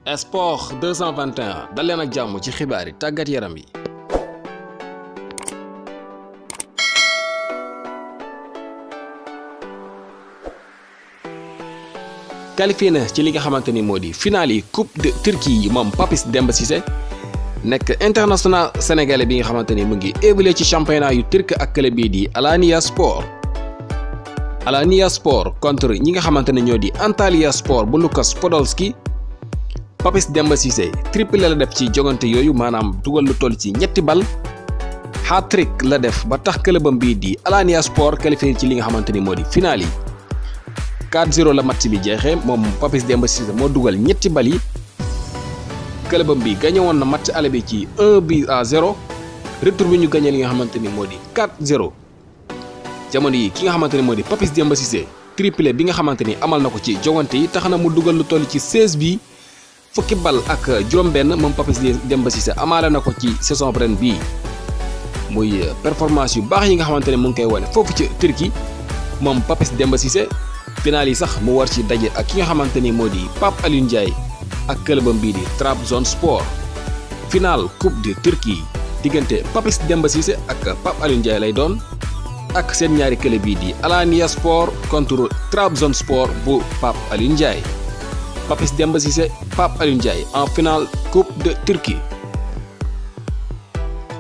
Sport 221 dal leen ak jàmm ci xibaar yi tàggat yaram yi. qualifié na ci li nga xamante ni moo di finale yi coupe de Turquie yi moom Papis Demba Cissé nekk international sénégalais bi nga xamante ni mu ngi évolué ci championnat yu turc ak club bii di Alanya Sport contre ñi nga xamante ne ñoo di Antalya Sport bu Lukas Podolski. Papis Demba Cissé triplé la def ci jogante yooyu maanaam dugal lu toll ci ñetti bal hat-trick la def ba tax clubam bii di Alanya Sport qualifié ci li nga xamante ni moo di finale yi 4-0 la match bi jeexee moom Papis Demba Cissé moo dugal ñetti bal yi clubam bi gagné woon na match aller bi ci 1-0 retour bi ñu gagné li nga xamante ni moo di 4-0 jamono yi ki nga xamante ni moo di Papis Demba Cissé triplé bi nga xamante ni amal na ko ci jogante yi tax na mu dugal lu toll ci 16 bi fukki bal ak juróom-benn moom Papis Demba Cissé amaale na ko ci saison ren bii muy performance yu baax yi nga xamante ne mu ngi koy wane foofu ci Turquie moom Papis Demba Cissé final yi sax mu war ci daje ak ki nga xamante ni moo di Pape Alioune Ndiaye ak clubam bii di Trabzonspor final coupe de Turquie diggante Papis Demba Cissé ak Pape Alioune Ndiaye lay doon ak seen ñaari club bii di Alanya Sport contre Trabzonspor bu Pape Alioune Ndiaye. Papis Demba Cissé Pape Alioune Ndiaye en finale coupe de Turquie.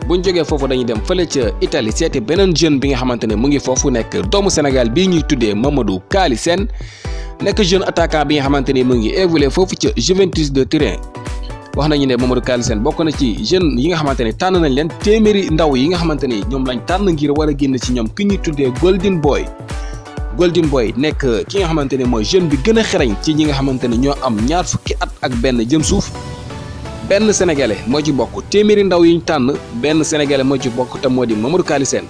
buñ jógee foofu dañuy dem fële ca Italie seeti beneen jeune bi nga xamante ne mu ngi foofu nekk doomu Sénégal bii ñuy tuddee Mamadou Kaly Sène nekk jeune attaquant bi nga xamante ni mu ngi évolué foofu ca Juventus de Turin. wax nañu ne Mamadou Kaly Sène bokk na ci jeune yi nga xamante ne tànn nañ leen téeméeri ndaw yi nga xamante ni ñoom lañ tànn ngir war a génn ci ñoom ki ñuy tuddee Golden Boy nekk ki nga xamante ne mooy jeune bi gën a xereñ ci ñi nga xamante ne ñoo am ñaar fukki at ak benn jëm suuf benn sénégalais moo ci bokk téeméeri ndaw yi ñu tànn benn sénégalais moo ci bokk te moo di Mamadou Kaly Sène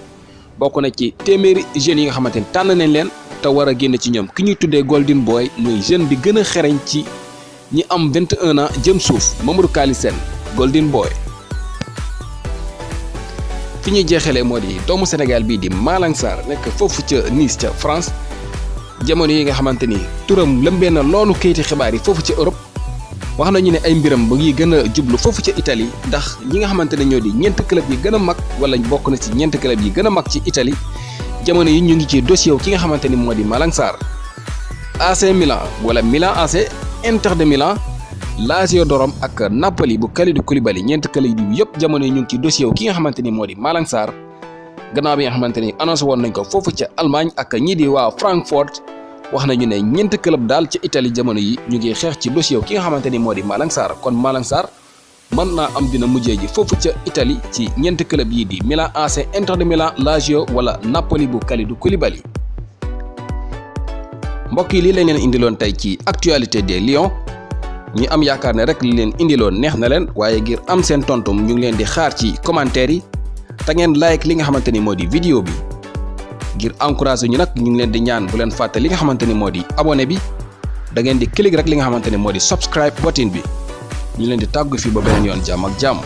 bokk na ci téeméeri jeunes yi nga xamante ne tànn nañ leen te war a génn ci ñoom ki ñuy tuddee Golden Boy muy jeune bi gën a xereñ ci ñi am 21 ans jëm suuf Mamadou Kaly Sène Golden Boy. fi ñuy jeexalee moo di doomu Sénégal bii di Malang Sarr nekk foofu ca Nice ca France jamono yi nga xamante ni turam lëmbee na loolu kayiti xibaar yi foofu ca Europe wax nañu ne ay mbiram ba ngi gën a jublu foofu ca Italie ndax ñi nga xamante ne ñoo di ñeent club yi gën a mag wala bokk na ci ñeent club yi gën a mag ci Italie jamono yi ñu ngi ci dossier ki nga xamante ni moo di Malang Sarr. AC Milan wala Milan AC Inter de Milan Lazio de Rome ak Napoli bu Kalidou Koulibaly ñeent club yi yëpp jamono yi ñu ngi ci dossier ki nga xamante ni moo di Malang Sarr gannaaw bi nga xamante ni annoncé woon nañ ko foofu ca Allemagne ak ñii di waa Francfort wax nañu ne ñeent club daal ca Italie jamono yi ñu ngi xeex ci dossier ki nga xamante ni moo di Malang Sarr kon Malang Sarr mën naa am dina mujjee ji foofu ca Italie ci ñeent club yi di Milan AC Inter de Milan Lazio wala Napoli bu Kalidou Koulibaly. mbokk yi lii lañ leen indiloon tey ci actualité des Lions ñi am yaakaar ne rek li leen indiloon neex na leen waaye ngir am seen tontum ñu ngi leen di xaar ci commentaire yi te ngeen like li nga xamante ni moo di vidéo bi ngir encourager ñu nag ñu ngi leen di ñaan bu leen fàtte li nga xamante ni moo di abonné bi da ngeen di click rek li nga xamante ni moo di subscribe button bi ñu leen di tàggu fii ba beneen yoon jàmm ak jàmm.